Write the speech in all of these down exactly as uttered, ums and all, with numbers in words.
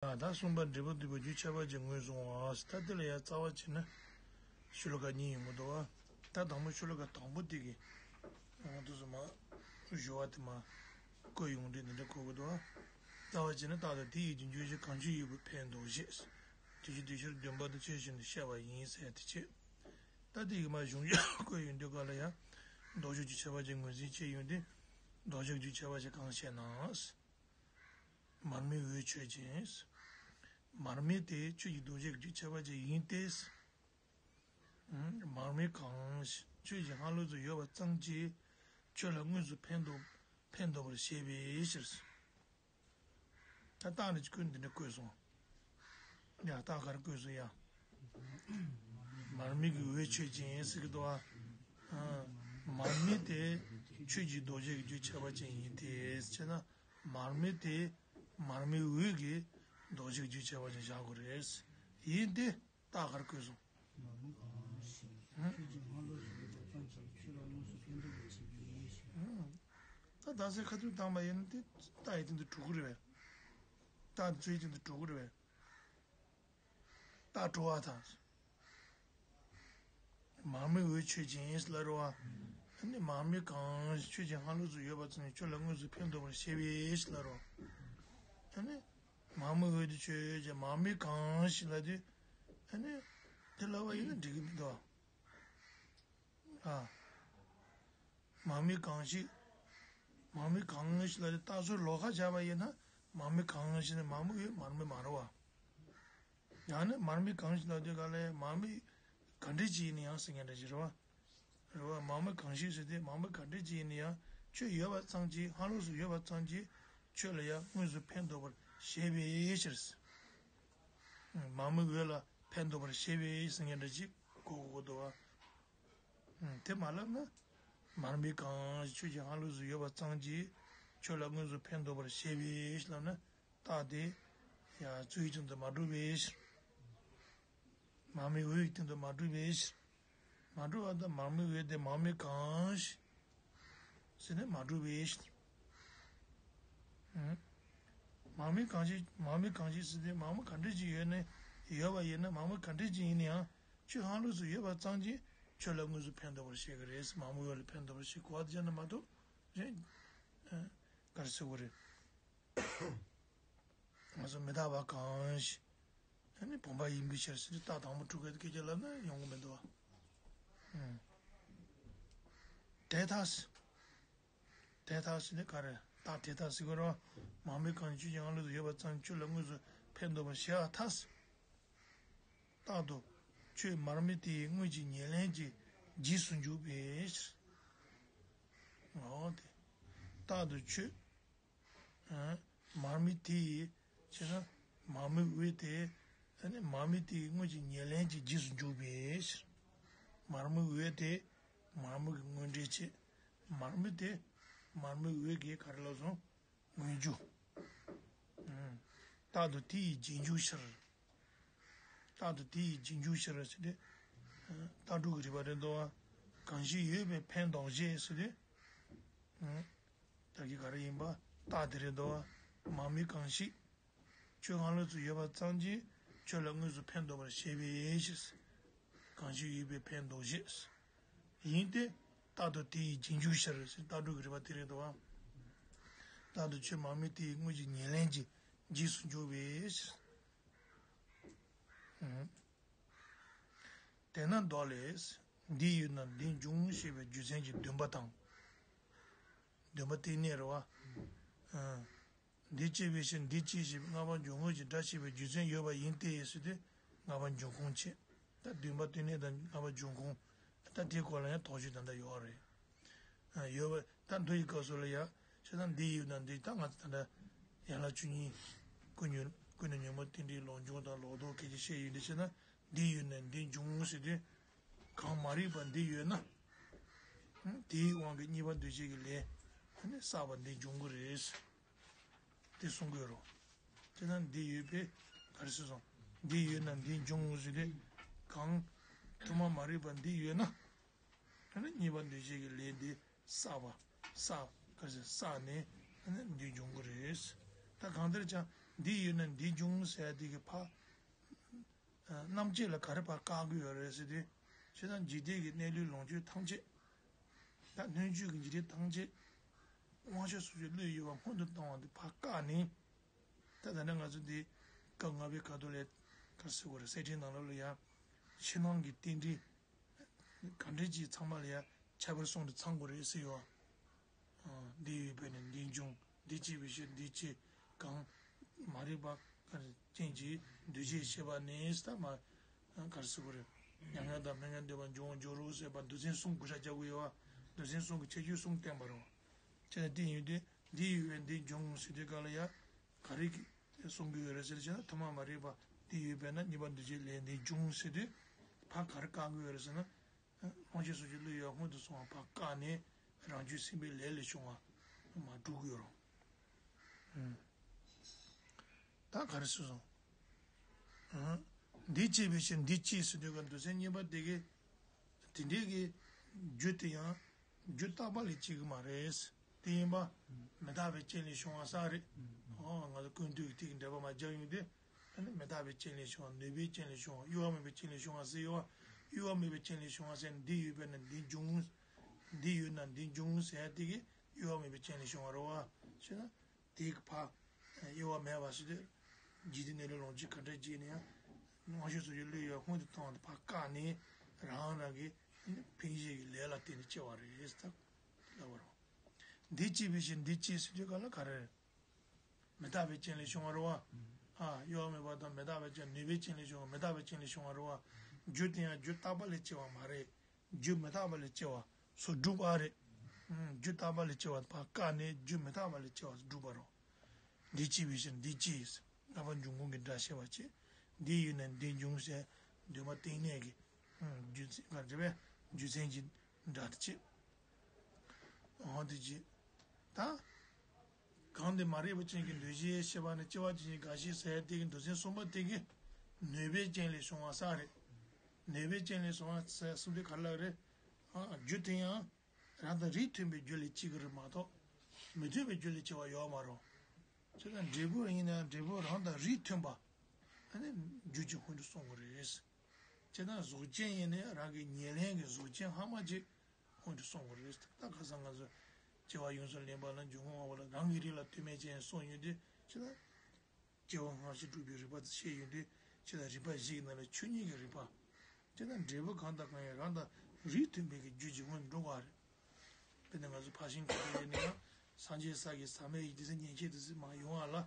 ད་གསུམ་པ་འབྲས་བུ་བསྡུས་པ་རྒྱུ་ཁྱད་པར་ཅན་ངོས་བཟུང་བ། ད་དེ་ལ་ཡང་རྩ་བ་བྱས་ན་ཤོ་ལོ་ཀ་གཉིས་ཡོང་གི་འདུག་བ། ད་དང་པོ་ཤོ་ལོ་ཀ་དང་པོ་དེ་གི་ང་ཚོ་མ་ཞུ་བ་དེ་མ་བཀོད་ཡོང་དུས་འདི་འདྲ་གོ་གི་འདུག་བ། རྩ་བ་བྱས་ན་རྟག་ཏུ་དེ་ཡི་རྒྱུ་འཇུག་བྱེད་གང་ཆོས་ཡོད་པའི་ཕན་འདོགས་བྱེད། དེ་ཕྱིར་དེ་ཕྱིར་བདེན་པ་དང་ཆོས་བཞིན་དུ་བཤད་པ་ཡིན་ཟེར་དེ་བྱེད། ད་དེ་ཡི་མ་གཞུང་བཀོད་ཡོང་དུས་ག་ལ་ཡང་ལྡོག་ཕྱོགས་ཀྱི་ཁྱད་པར་ཅན་ངོས་འཛིན་བྱས་ཡོང་དུས་ལྡོག་ཕྱོགས་ཀྱི་ཁྱད་པར་ཅན་གང་བཤད་ན། མར་མེའི་འོད་ཆོས་ཅན། མར་མེ་དེ་ཆོས་ཀྱི་རྡོ་རྗེ་རྒྱུ་ཁྱད་པར་ཅན་ཡིན་ཏེ། མར་མེ་གང་ཞིག་ཆོས་ཀྱི་ལྷ་ལུས་སུ་ཡོད་པ་ཙམ་གྱིས་ཆོས་ལ་དངོས་སུ་ཕན་འདོགས་ཕན་འདོགས་པར་བྱེད་པའི་ཕྱིར། ད་རྟགས་ནི་ཀུན་འདི་འདྲ་བཀོད་སོང་། ཡ་རྟགས་ག་རེ་བཀོད་སོང་ཡ། མར་མེ་གི་འོད་ཆོས་ཅན་ཟེར་གི་འདུག་ཨ། མར་མེ་དེ་ཆོས་ཀྱི་རྡོ་རྗེ་གི་རྒྱུ་ཁྱད་པར་ཅན་ཡིན་ཏེ་ཟེར་ན། མར་མེ་དེ་མར་མེའི་འོད་ཀྱི་རྡོ་རྗེ་གི་རྒྱུ་ཁྱད་པར་ཅན་བཞག་དགོས་རེད། ཡིན་ཏེ་རྟགས་ག་རེ་བཀོད་སོང་། མར་མེ་གང་ཞིག་ཆོས་ཀྱི་ལྷ་ལུས་སུ་ཡོད་པ་ཙམ་གྱིས་ཆོས་ལ་དངོས་སུ་ཕན་འདོགས་པར་བྱེད་པའི་ཕྱིར། ད་རྟགས་གསལ་ཁ་ཐུག་བཏང་པ་ཡིན་ན་དེ་རྟགས་ཡི་སྟེང་དུ་གྲུབ་ཀྱི་རེད་པས། རྟགས་འདི་ཚོའི་སྟེང་དུ་གྲུབ་ཀྱི་རེད་པས། རྟགས་གྲུབ་པ་དང་། མར་མེའི་འོད་ཆོས་ཅན་ལབ་རེད་པ། ཨ་ནི་མར་མེ་གང་ཞིག་ཆོས་ཀྱི་ལྷ་ལུས་སུ་ཡོད་པ་ཙམ་གྱིས་ཆོས་ལ་དངོས་སུ་ཕན་འདོགས་པར་བྱེད་པའི་ཕྱིར་ལབ་རེད་པ། ཨ་ནི་མར་མེའི་འོད་དེ་ཆོས་ཅན། མར་མེ་གང་ཞིག་ལབ་དུས། ཨ་ནི་དེ་ལབ་པ་ཡིན་ན་འགྲིག་གི་མི་འདུག་ཨ། མར་མེ་གང་ཞིག་མར་མེ་གང་ཞིག་ལབ་དུས་རྟགས་གསལ་ལོགས་ཀ་བྱས་པ་ཡིན་ན། མར་མེ་གང་ཞིག་ནི་མར་མེ་ཡོད་མར་མེ་མ་རེད་པ། ཡང་ན་མར་མེ་གང་ཞིག་ལབ་དུས་ག་ལ་མར་མེ་ག་འདྲ་ཅིག་ཡིན་ན་ཡང་ཟེར་མཁན་འདྲ་ཅིག་རེད་པ། རེད་པ། མར་མེ་གང་ཞིག་ཟེར་དུས་མར་མེ་ག་འདྲ་ཅིག་ཡིན་ན་ཡང་ཆོས་ཡོད་པ་ཙམ་གྱིས་ལྷ་ལུས་སུ་ཡོད་པ་ཙམ་གྱིས་ཆོས་ལ་ཡང་དངོས་སུ་ཕན་འདོགས་པར་བྱེད་པའི་ཕྱིར། མར་མེའི་འོད་ལ་ཕན་འདོགས་པར་བྱེད་པའི་ཟེར་མཁན་འདྲ་ཅིག་གོ་གོ་གོ་འདུག་པ། དེ་མ་ལབ་ན། མར་མེ་གང་ཞིག་ཆོས་ཀྱི་ལྷ་ལུས་སུ་ཡོད་པ་ཙམ་གྱིས་ཆོས་ལ་དངོས་སུ་ཕན་འདོགས་པར་བྱེད་པའི་ཕྱིར་ལབ་ན། རྟགས་དེ་ཡང་ཚུལ་གྱི་སྟེང་དུ་མ་གྲུབ་པའི་ཕྱིར། མར་མེའི་འོད་ཀྱི་སྟེང་དུ་མ་གྲུབ་པའི་ཕྱིར། མ་གྲུབ་པ་དང་མར་མེའི་འོད་དེ་མར་མེ་གང་ཞིག་ཟེར་ནས་མ་གྲུབ་པའི་ཕྱིར། མར་མེ་གང་ཞིག་མར་མེ་གང་ཞིག་ཟེར་དུས་མར་མེ་ག་འདྲ་ཅིག་ཡོད་ནས་ཡོད་པ་ཡིན་ན། མར་མེ་ག་འདྲ་ཅིག་ཡིན་ན་ཡང་ཆོས་ལྷ་ལུས་སུ་ཡོད་པ་ཙམ་གྱིས་ཆོས་ལ་དངོས་སུ་ཕན་འདོགས་པར་བྱེད་ཀྱི་རེད། མར་མེའི་འོད་ལ་ཕན་འདོགས་པར་བྱེད་དགོས་པ་དེ་ཅན་མ་གཏོགས་གཞན་ག་རེ་ཟེར་དགོས་རེད། ང་ཚོ་མི་རྟག་པ་གང་ཞིག་ཨ་ནི་བུམ་པ་ཡིན་པའི་ཕྱིར་ཟེར་ཏེ་རྟགས་དང་པོ་གྲུབ་པའི་སྐད་ཆ་ལབ་ན་ཡོང་གི་མི་འདུག་བ། དེ་ལྟ། དེ་ལྟ་ཟེར་ནི་ག་རེ། རྟགས་དེ་ལྟ་ཟེར་གི་རེད་བ། མར་མེ་གང་ཞིག་ཆོས་ཀྱི་ལྷ་ལུས་སུ་ཡོད་པ་ཙམ་ཆོས་ལ་དངོས་སུ་ཕན་འདོགས་པར་བྱེད་པར་ཐལ། རྟག་ཏུ་ཆོས་མར་མེ་དེའི་དངོས་ཀྱི་ཉེར་ལེན་གྱི་རྗེས་སུ་འཇུག་པའི་ཕྱིར། འོ་དེ། རྟག་ཏུ་ཆོས། མར་མེ་དེ་ཡི་ཕྱིར་ན་མར་མེའི་འོད་དེ་ནི་མར་མེ་དེའི་དངོས་ཀྱི་ཉེར་ལེན་གྱི་རྗེས་སུ་འཇུག་པའི་ཕྱིར། མར་མེའི་འོད་དེ་མར་མེ་གི་དངོས་འབྲེལ་བྱེད། མར་མེ་དེ་མར་མེའི་འོད་ཀྱི་ག་རེ་ལབ་སོང་། དངོས་རྒྱུ། རྟག་ཏུ་དེ་ཡི་རྗེས་འཇུག་ཕྱིར། རྟག་ཏུ་དེ་ཡི་རྗེས་འཇུག་ཕྱིར་ཟེར་ཏེ། རྟགས་དྲུག་གི་རིགས་པ་རེད་འདུག་བ། གང་ཞིག་ཡོད་པའི་ཕན་འདོགས་བྱེད་ཟེར་ཏེ། ད་གི་ག་རེ་ཡིན་པ། རྟགས་དེ་རེད་འདུག་བ། མར་མེ་གང་ཞིག་ཆོས་ལྷ་ལུས་སུ་ཡོད་པ་ཙམ་གྱིས་ཆོས་ལ་དངོས་སུ་ཕན་འདོགས་པར་བྱེད་པའི་ཕྱིར། གང་ཞིག་ཡོད་པའི་ཕན་འདོགས་བྱེད། ཡིན་ཏེ། རྟག་ཏུ་དེ་ཡི་རྗེས་འཇུག་ཕྱིར་ཟེར་རྟགས་དྲུག་གི་རིགས་པ་དེ་རེད་འདུག་བ། རྟག་ཏུ་ཆོས་མར་མེ་དེ་ཡི་དངོས་ཀྱི་ཉེར་ལེན་གྱི་རྗེས་སུ་འཇུག་པའི་ཕྱིར། དེས་ན་མདོ་ལས། འདི་ཡོད་ན་འདི་འབྱུང་ཞེས་པའི་རྒྱུ་མཚན་གྱི་བདུན་པ་དང་། བདུན་པ་བསྟན་གནས་རེད་བ། འདི་སྐྱེ་བའི་ཕྱིར་འདི་སྐྱེ་ཞེས་པའི་ལྔ་པ་འབྱུང་ཁུངས་ཀྱི་སྒྲ་ཕྱེ་བའི་རྒྱུ་མཚན་ཡོད་པ་ཡིན་ཏེ་ཟེར་དུས་ལྔ་པ་འབྱུང་ཁུངས་ཕྱེ། ད་བདུན་པ་བསྟན་གནས་དང་ལྔ་པ་འབྱུང་ཁུངས། ད་དེའི་སྐོར་ལ་ཡང་དོགས་གཅོད་ད་ལྟ་ཡོད་རེད། ཡོད་པ་ད་མདོ་ཡི་སྐབས་སུ་ལ་ཡ། བྱས་ཙང་འདི་ཡོད་ན་འདི་ད་ང་ཚོ་ད་ལྟ་ཡན་ལག་བཅུ་གཉིས་ཀུན་ཉོན་ཀུན་ནས་ཉོན་མོངས་རྟེན་འབྲེལ་ལོག་འབྱུང་དང་ལོག་ལྡོག་སྐད་ཆ་བཤད་ཡོད་འདི་བྱས་ན་འདི་ཡོད་ན་འདི་འབྱུང་ཟེར་དུས་གང་མ་རིག་པ་འདི་ཡོད་ན། དེའི་དབང་གིས་གཉིས་པ་འདུས་བྱས་ཀྱི་ལས་ཨ་ནི་བསགས་པ་འདི་འབྱུང་གི་རེད། དེ་གསུང་གི་ཡོད་རེད། དེ་ན་འདི་ཡོད་པས་ག་རེ་ཟེར་སོང་། འདི་ཡོད་ན་འདི་འབྱུང་ངོ་ཟེར་ཏེ། གང་ཐུན་མོང་མ་རིག་པ་འདི་ཡོད་ན། ཨ་ནི་གཉིས་པ་འདུས་བྱས་ཀྱི་ལས་འདི་བསགས་པ། བསགས། ག་རེ་ཟེར། བསགས་ནས་ཨ་ནི་འདི་འབྱུང་གི་རེད། ད་གང་ལྟར་ཀྱང་ འདི་ཡོད་ན་འདི་འབྱུང་ཟེར་དེ་གི་ཕ། རྣམ་བཅད་ལ་ག་རེ་ཕར་བཀག་གི་ཡོད་རེད་ཟེར་དུས། བྱས་ཙང་འཇིག་རྟེན་གྱི་གནས་ལུགས་ལོངས་སྤྱོད་ཐམས་ཅད། ད་སྣོད་བཅུད་ཀྱི་འཇིག་རྟེན་ཐམས་ཅད། དབང་ཕྱུག་སོགས་ཀྱི་བློས་གཡོས་པ་སྔོན་དུ་བཏང་བ་འདི་ཕར་བཀག་ནས། ད་ད་ནི་ང་ཚོ་འདི་སྐབས་ལྔ་པའི་ཁ་ཐོག་ལས་ག་རེ་ཟེར་དགོས་རེད། གསེར་ཕྲེང་ནང་ལོགས་ལ་ཡང་ཕྱི་ནང་གི་རྟེན་འབྲེལ་གང་འདྲ་ཅིག་ཚང་མ་ལ་ཡང་ཁྱད་པར་གསུམ་དུ་ཚང་དགོས་རེད་ཟེར་ཡོད། འདི་ཡོད་པས་ན་འདི་འབྱུང་། འདི་སྐྱེས་པའི་ཕྱིར་འདི་སྐྱེ། གང་མ་རིག་པ་ཀུན་གྱི་འདུ་བྱེད་ཤེས་པ་ནི་ད་མ་ག་རེ་ཟེར་དགོས་རེད། མྱ་ངན་དང་མི་ངན་འདོད་པ་འབྱུང་བར་འགྱུར་རོ་ཟེར་བ་འདུ་བྱེད་གསུམ་བགོ་བཤའ་རྒྱག་དགོས་ཡོད་པ། འདུ་བྱེད་གསུམ་གྱི་ཁྱད་ཆོས་གསུམ་བསྟན་པ་རེད། བྱས་ན་འདི་ཡོད་དུས་འདི་ཡོད་པས་འདི་འབྱུང་ཟེར་དུས་སྐབས་ལ་ཡང་ག་རེ་གསུང་གི་ཡོད་རེད་ཟེར་བྱས་ན། ཐོག་མ་མ་རིག་པ་འདི་ཡོད་པས་ན་གཉིས་པ་འདུ་བྱེད་ལས་འདི་འབྱུང་ཟེར་དུས་ཕར་ག་རེ་བཀག་གི་ཡོད་རེད་ཟེར་ན། དབང་ཕྱུག་སོགས་ཀྱི་བློས་གཡོས་པ་སྔོན་དུ་སོང་བ་ཕར་བཀག་ནས་རང་རྒྱུད་སེམས་པའི་ལས་ལས་བྱུང་བ་མར་སྒྲུབ་ཀྱི་ཡོད་རེད། ད་ག་རེ་ཟེར་སོང་། འདི་སྐྱེས་པའི་ཕྱིར་འདི་སྐྱེ་ཟེར་དུས་ཀ་འདུ་བྱེད་གཉིས་པ་དེ་གི་དེ་འདྲའི་གི་རྒྱུ་དེ་ཡང་རྒྱུ་རྟག་པ་ལས་སྐྱེ་གི་མ་རེད། དེ་ཡིན་པ་མི་རྟག་པའི་རྐྱེན་ལས་བྱུང་བ་ས་རེད། ཨོ་ང་ཚོ་ཀུན་བཏུས་ཀྱི་དེ་གི་འགྲེལ་པ་མར་སྦྱར་ཡོང་དུས། ཨ་ནི་མི་རྟག་པའི་རྐྱེན་ལས་བྱུང་བ། ནུས་པའི་རྐྱེན་ལས་བྱུང་བ། གཡོ་བ་མེད་པའི་རྐྱེན་ལས་བྱུང་བ་ཟེར་ཡོད་པ། གཡོ་བ་མེད་པའི་རྐྱེན་ལས་བྱུང་བ་ཟེར་ན་འདི་ཡོད་པས་ན་འདི་འབྱུང་། འདི་ཡོད་ན་འདི་འབྱུང་ཟེར་ཡ་དེ་གི་གཡོ་བ་མེད་པའི་རྐྱེན་ལས་བྱུང་བ་རེད་པ། ཞེ་ན། དེའི་ཕ། གཡོ་བ་མེད་པ་ཟེར་དུས། འཇིག་རྟེན་གནས་ལུགས་ལོངས་སྤྱོད་ག་འདྲ་སྐྱེས་ནའང་། དབང་ཕྱུག་སོགས་ཀྱི་བློས་གཡོས་པ་སྔོན་དུ་བཏང་བ་དེ་ཕར་བཀག་ནས་རང་རང་གི་ཕན་བཞེས་ཀྱི་ལས་ལ་བརྟེན་ནས་སྐྱེ་བ་རེད་ཟེར་ལབ་པ་རེད། འདི་སྐྱེས་པའི་ཕྱིར་འདི་སྐྱེ་ཟེར་དུས་སྐབས་ལ་ག་རེ་རེད། མི་རྟག་པའི་རྐྱེན་ལས་བྱུང་བ་རེད་པ། ཨ་གཡོ་བ་མེད་པ་དང་མི་རྟག་པའི་རྐྱེན། ནུས་པའི་རྐྱེན་ལས་བྱུང་བ། མི་རྟག་པའི་རྐྱེན་ལས་བྱུང་བ་རེད་པ། རྒྱུ་དེ་ཡང་རྒྱུ་རྟག་པ་ལས་སྐྱེ་བ་མ་རེད། རྒྱུ་མི་རྟག་པ་ལས་སྐྱེ་བ་སོགས་སྒྲུབ་པ་རེད། རྒྱུ་རྟག་པ་ལས་སྐྱེ་བ་ཕར་བཀག་ནས་རྒྱུ་མི་རྟག་པ་ལས་སྐྱེ་བ་སྒྲུབ་པ་རེད། འདི་སྐྱེས་པའི་ཕྱིར་འདི་སྐྱེ། ལྔ་པ་འབྱུང་ཁུངས་ཀྱི་སྒྲ་བཤད་པ་བྱས། འདི་ཡོད་ན་འདི་འབྱུང་ཟེར། འདོད་པ་གཏན་གནས་ཀྱི་རྒྱུ་མཚན་ག་རེ་རེད་པས། རྒྱུ་མཚན་གྱི་སྒྲ་དེ་བྱས། འོ་དེ་བྱས། ད། གང་དེ་མ་རིག་པ་ཅན་གྱི་འདུ་བྱེད་ཤེས་པ་ནི་སྐྱེ་བ་ཅན་གྱི་རྒ་ཤི་ཟེར་དེ་གི་འདུ་བྱེད་གསུམ་པ་དེ་གི་ནུས་པའི་རྐྱེན་ལས་བྱུང་བ་ས་རེད། ནུས་པའི་རྐྱེན་ལས་བྱུང་བ་ཟེར་གསུམ་དེ་ག་རེ་ལབ་རེད། ཨ་རྒྱུ་དེ་ཡང་རང་དང་རིགས་མཐུན་པའི་རྒྱུ་ལས་སྐྱེ་གི་རེད་མ་གཏོགས། མི་མཐུན་པའི་རྒྱུ་ལས་སྐྱེ་བ་ཡོད་མ་རེད། བྱས་ཙང་འབྲས་བུ་ཡིན་ན་ཡང་འབྲས་བུ་རང་དང་རིགས་མཐུན་པ། ཨ་ནི་རྒྱུ་གཅིག་སྔོན་དུ་སོང་གི་རེད། བྱས་ཙང་གཟུགས་ཅན་ཡིན་ན་ཡང་རང་གི་ཉེར་ལེན་གྱི་གཟུགས་ཅན་སྔ་མ་གཅིག་སྔོན་དུ་སོང་གི་རེད། ད་ཁ་སང་ང་ཚོ་སྐྱེ་བ་ཡོངས་སུ་ལེན་པ་ལ་འབྱུང་ཁུངས་དབང་པོ་ལ་རང་གི་རིགས་ལ་ལྟོས་མེད་ཅན་གསུངས་ཡོད་དུས། བྱས་ཙང་། སྐྱེ་བ་སྔ་ཕྱི་སྒྲུབ་པའི་རིགས་པ་དེ་བཤད་ཡོད་དུས། བྱས་ཙང་རིགས་པ་བཞི་ཡི་ནང་ལ་ཆོས་ཉིད་ཀྱི་རིགས་པ། བྱས་ཙང་འབྲས་བུ་གང་དང་གང་ཡང་རང་དང་རིགས་མཐུན་པའི་གི་རྒྱུ་གཅིག་སྔོན་དུ་འགྲོ་དགོས་པ་རེད། དཔེར་ན་ང་ཚོ་ཕར་ཕྱིན་གྱི་ཡིན་ན་ཡང་སངས་རྒྱས་ས་གི་ཟག་མེད་ཡིན་དུས་ཚེ་ཉེར་གཅིག་དུས་ཚེ་མ་ཡོང་བ་ལ།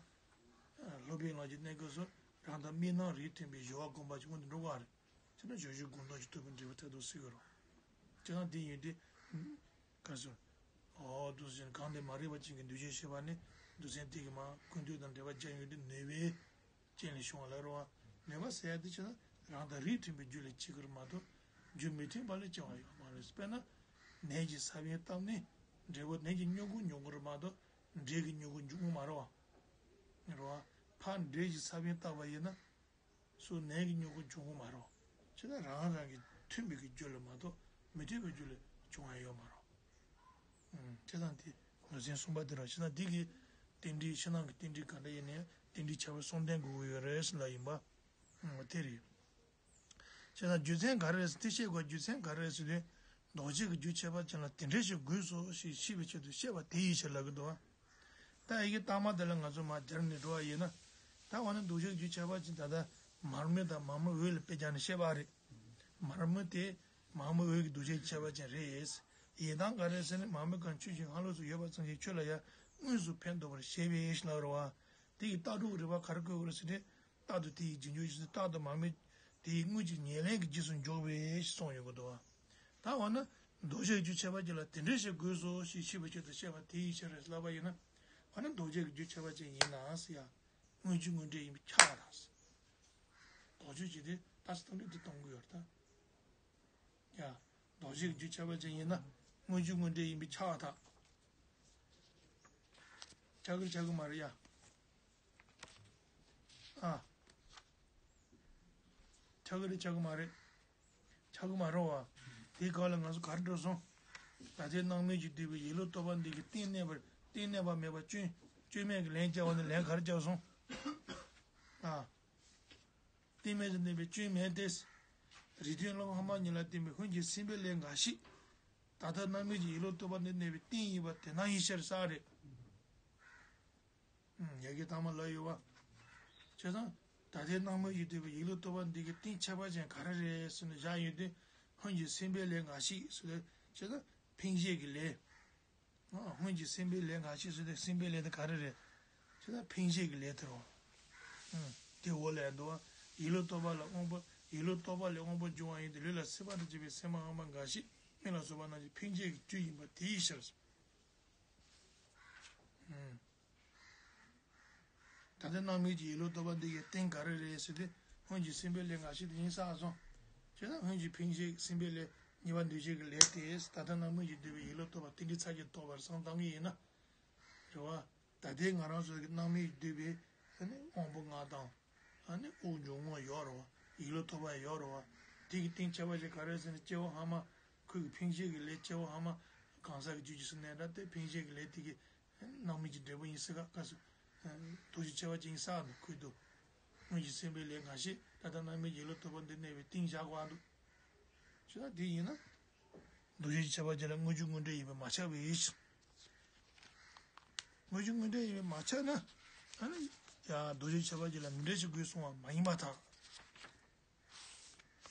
སློབ་དཔོན་ལགས་ཀྱི་གནས་སྐབས་སུ་རང་དང་དམིགས་རྣམ་རིགས་མཐུན་པའི་སྦྱོར་བ་སྒོམ་པ་ཅིག་སྔོན་དུ་འགྲོ་དགོས་པ་རེད། བྱས་ན་སྦྱོར་བྱེད་སྒོམ་རྟོག་གིས་ཐོབ་པའི་འབྲས་བུ་ཐལ་དུ་སྲིད་ཀྱི་རེད། བྱས་ཙང་དེ་ཡིན་དུས། ག་ཟེར། འོ་འདུག་སེ་བྱས་ནས་གང་དེ་མ་རིག་པ་ཅན་གྱི་འདུ་བྱེད་ཤེས་པ་ནི་འདུ་བྱེད་དེ་གི་མ་ཀུན་བཏུས་དང་འགྲེལ་པ་སྦྱར་ཡོང་དུས་ནུས་པའི་རྐྱེན་ལས་བྱུང་བ་ལ་རེད་པ། ནུས་པ་ཟེར་ཡ་དེ་བྱས་ན་རང་དང་རིགས་མཐུན་པའི་རྒྱུ་ལས་སྐྱེ་གི་རེད་མ་གཏོགས། རྒྱུ་མི་མཐུན་པ་ལས་སྐྱེ་བ་ཡོད་མ་རེད། དཔེར་ན། ནས་ཀྱི་ས་བོན་བཏབ་ནས་འབྲས་བུ་ནས་ཀྱི་མྱུ་གུ་འབྱུང་གི་རེད་མ་གཏོགས་འབྲས་ཀྱི་མྱུ་གུ་འབྱུང་གི་མ་རེད་པ། རེད་པ། ཕར་འབྲས་ཀྱི་ས་བོན་བཏབ་པ་ཡིན་ན། སུ་ནས་ཀྱི་མྱུ་གུ་འབྱུང་གི་མ་རེད། བྱས་ཙང་རང་རང་གི་མཐུན་པའི་གི་རྒྱུ་ལས་མ་གཏོགས་མི་མཐུན་པའི་རྒྱུ་ལས་བྱུང་བ་ཡོད་མ་རེད། ཨུམ། བྱས་ཙང་དེ་ལུས་རྟེན་གསུམ་པ་དེ་རེད། བྱས་ཙང་འདི་གི་རྟེན་འབྲེལ་ཕྱི་ནང་གི་རྟེན་འབྲེལ་ག་འདྲ་ཡིན་ནའི་རྟེན་འབྲེལ་ཁྱད་པར་གསུམ་ལྡན་དགོས་ཀྱི་ཡོད་རེད་ཟེར་ལབ་ཡིན་པ། ཨུམ། དེ་རེད། བྱས་ཙང་རྒྱུ་མཚན་ག་རེ་རེད་ཟེར་དེ་བཤད་དགོས། རྒྱུ་མཚན་ག་རེ་རེད་ཟེར་དུས། ལྡོག་ཆོས་ཀྱི་རྒྱུ་ཁྱད་པར་ཅན་ལ་དེ་འདྲ་ཞིག་དགོས་སོ་ཞེས་ཤེས་པའི་ཆེད་དུ་བཤད་པ་དེ་ཡི་ཕྱིར་ལབ་ཀྱི་འདུག་པ། ད་ཡི་གེ་རྟགས་མ་དེ་ལ་ང་ཚོ་མར་སྦྱར་ནས་འགྲོ་བ་ཡིན་ན། ད་འོ་ན་ལྡོག་ཆོས་ཀྱི་རྒྱུ་ཁྱད་པར་ཅན་ད་ལྟ་མར་མེ་དང་མར་མེའི་འོད་ལ་དཔེ་སྦྱར་ནས་བཤད་པ་རེད། མར་མེ་དེ་མར་མེའི་འོད་ཀྱི་ལྡོག་ཆོས་ཀྱི་ཁྱད་པར་ཅན་རེད། ཡིན་སྟངས་ག་རེ་ཟེར་ན་མར་མེ་གང་ཆུ་བཞིན་སྔ་ལོགས་སུ་ཡོད་པ་ཙམ་གྱིས་ཆོས་ལ་ཡང་དངོས་སུ་ཕན་འདོགས་པར་བྱེད་པའི་ཕྱིར་ལབ་རེད་པ། དེ་ཡི་རྟགས་སྒྲུབ་རིགས་པ་ག་རེ་བཀོད་དགོས་རེད་ཟེར་ན། རྟག་ཏུ་དེ་ཡི་རྗེས་འཇུག་ཞེས་སོ། རྟག་ཏུ་མར་མེ་དེ་ཡི་དངོས་ཀྱི་ཉེར་ལེན་གྱི་རྗེས་སུ་འཇུག་པའི་ཕྱིར་གསུངས་ཡོད་ཀྱི་འདུག་པ། ད་འོ་ན་ལྡོག་ཆོས་ཀྱི་རྒྱུ་ཁྱད་པར་ཅན་ལ་དེ་འདྲ་ཞིག་དགོས་སོ་ཞེས་ཤེས་པའི་ཆེད་དུ་བཤད་པ་དེ་ཡི་ཕྱིར་རེད་ལབ་པ་ཡིན་ན། འོ་ན་ལྡོག་ཆོས་ཀྱི་རྒྱུ་ཁྱད་པར་ཅན་ཡིན་ན་ཟེར་ཡ། དངོས་རྒྱུ་དངོས་འབྲས་ཡིན་པས་ཁྱབ་པ་དང་། ལྡོག་ཆོས་ཀྱི་དེ་ད་སྟངས་འགྲོ་དེ་གཏོང་གི་ཡོད་རེད་ད། ཡ། ལྡོག་ཆོས་ཀྱི་རྒྱུ་ཁྱད་པར་ཅན་ཡིན་ན་དངོས་རྒྱུ་དངོས་འབྲས་ཡིན་པས་ཁྱབ་པ་དང་། ཁྱབ་ཀྱི་རེད་ཁྱབ་ཀྱི་མ་རེད་ཡ། ཨ། ཆགས་ཀྱི་རེད་ཆགས་ཀྱི་མ་རེད། ཆགས་ཀྱི་མ་རེད་པ། དེའི་སྐབས་ལ་ང་ཚོ་ག་རེ་འགྲོ་སོང་། ད་ལྟའི་སྣང་མེད་ཀྱིས་བསྡུས་པའི་ཡིད་བློ་རྟོག་པ་འདི་གི་རྟེན་གནས་པར་རྟེན་གནས་པ་མེད་པ་སྐྱོན་སྐྱོན་མེད་ཀྱི་ལན་བརྒྱབ་པ་ནི་ལན་ག་རེ་བརྒྱབ་སོང་། ད། རྟེན་མེད་དུ་གནས་པའི་སྐྱོན་མེད་དེ། རིགས་མཐུན་བློ་སྔ་མ་ཉིད་ལ་བརྟེན་པའི་སྔོན་གྱི་སེམས་པའི་ལས་འགའ་ཞིག་ད་ལྟ་རྣམ་སྨིན་གྱི་ཡིད་བློ་རྟོག་པ་འདི་གནས་པའི་རྟེན་ཡིན་པ་དེ་སྣང་ཡེ་ཤེས་གསལ་རེད། ཡ་གི་དང་མ་ལ་ཡོད་བ། བྱས་ཙང་ད་ལྟའི་སྣང་མུན་གྱིས་བསྡུས་པའི་ཡིད་བློ་རྟོག་པ་འདི་གི་རྟེན་ཁྱད་པར་ཅན་ག་རེ་རེད་ཟེར་ནས་བཞག་ཡོད་དུས་སྔོན་གྱི་སེམས་པའི་ལས་འགའ་ཞིག་ཟེར་ཏེ་བྱས་ཙང་འཕེན་བྱེད་ཀྱི་ལས། སྔོན་གྱི་སེམས་པའི་ལས་འགའ་ཞིག་ཟེར་ཏེ་སེམས་པའི་ལས་དེ་ག་རེ་རེད། བྱས་ཙང་འཕེན་བྱེད་ཀྱི་ལས་དེ་རེད། དེ་འོག་ལས་འདུག་བ། ཡིད་བློ་རྟོག་པ་ལ་དབང་པོ་ཡིད་བློ་རྟོག་པ་ལས་དབང་པོ་འབྱུང་བ་ཡིན་ཏེ་ལུས་ལ་སྲེད་པ་དང་བཅས་པའི་སེམས་པ་སྔ་མ་འགའ་ཞིག་སྨིན་ལ་སོགས་པ་རྣམས་ཀྱི་འཕེན་བྱེད་ཀྱི་རྒྱུ་ཡིན་པ་དེའི་ཕྱིར། ད་ལྟ་སྣང་མུན་གྱི་ཡིད་བློ་རྟོག་པ་འདི་ཡི་རྟེན་ག་རེ་རེད་ཟེར་ཏེ་སྔོན་གྱི་སེམས་པའི་ལས་འགའ་ཞིག་དེ་ཡིན་བསགས་སོང་། བྱས་ན་སྔོན་གྱི་འཕེན་བྱེད་སེམས་པའི་ལས་ཉེས་པ་འདུ་བྱེད་ཀྱི་ལས་དེ་ད་ལྟ་སྣང་མུན་གྱིས་བསྡུས་པའི་ཡིད་བློ་རྟོག་པ་རྟེན་འབྲེལ་ཚར་གཅིག་རྟོགས་པར་བསམ་བཏང་གི་ཡིན་ན། རེད་བ། ད་ལྟའི་ང་རང་ཚོ་གི་སྣང་མུན་གྱིས་བསྡུས་པའི་ཨ་ནི་དབང་པོ་ལྔ་དང་། ཨ་ནི་དབུགས་འབྱུང་རྔུབ་ཡོད་རེད་བ། ཡིད་བློ་རྟོག་པ་ཡོད་རེད་བ། དེ་གི་རྟེན་ཁྱད་པར་ཅན་ག་རེ་ཟེར་ན་སྐྱེ་བོ་སྔ་མ་ཁོ་གི་འཕེན་བྱེད་ཀྱི་ལས་སྐྱེ་བོ་སྔ་མ་གང་ཟག་གི་རྒྱུད་ཀྱི་སུ་གནས་འདྲ་སྟེ་འཕེན་བྱེད་ཀྱི་ལས་དེ་གི་སྣང་མུན་གྱི་འབྲས་བུ་ཡིན་ཟེར་ག་ག་སུ། འདུ་བྱེད་ཁྱད་པར་ཅན་ཡིན་བསགས་འདུག་ཁུལ་དུ། སྔོན་གྱི་སེམས་པའི་ལས་འགའ་ཞིག་ད་ལྟ་སྣང་མུན་གྱི་ཡིད་བློ་རྟོག་པ་འདི་གནས་པའི་རྟེན་བཞག་དགོས་འདུག་བྱས་ན་དེ་ཡིན་ན། འདུ་བྱེད་ཀྱི་ཁྱད་པར་ཅན་ལ་དངོས་རྒྱུ་དངོས་འབྲས་ཡིན་པས་མ་ཁྱབ་པའི་ཕྱིར། དངོས་རྒྱུ་དངོས་འབྲས་ཡིན་པས་མ་ཁྱབ་ན། ཨ་ནི། ཡང་འདུ་བྱེད་ཁྱད་པར་ཅན་ལ་དངོས་འབྲས་ཀྱི་དགོས་གསུངས་པ་མ་ཡིན་པར་ཐལ།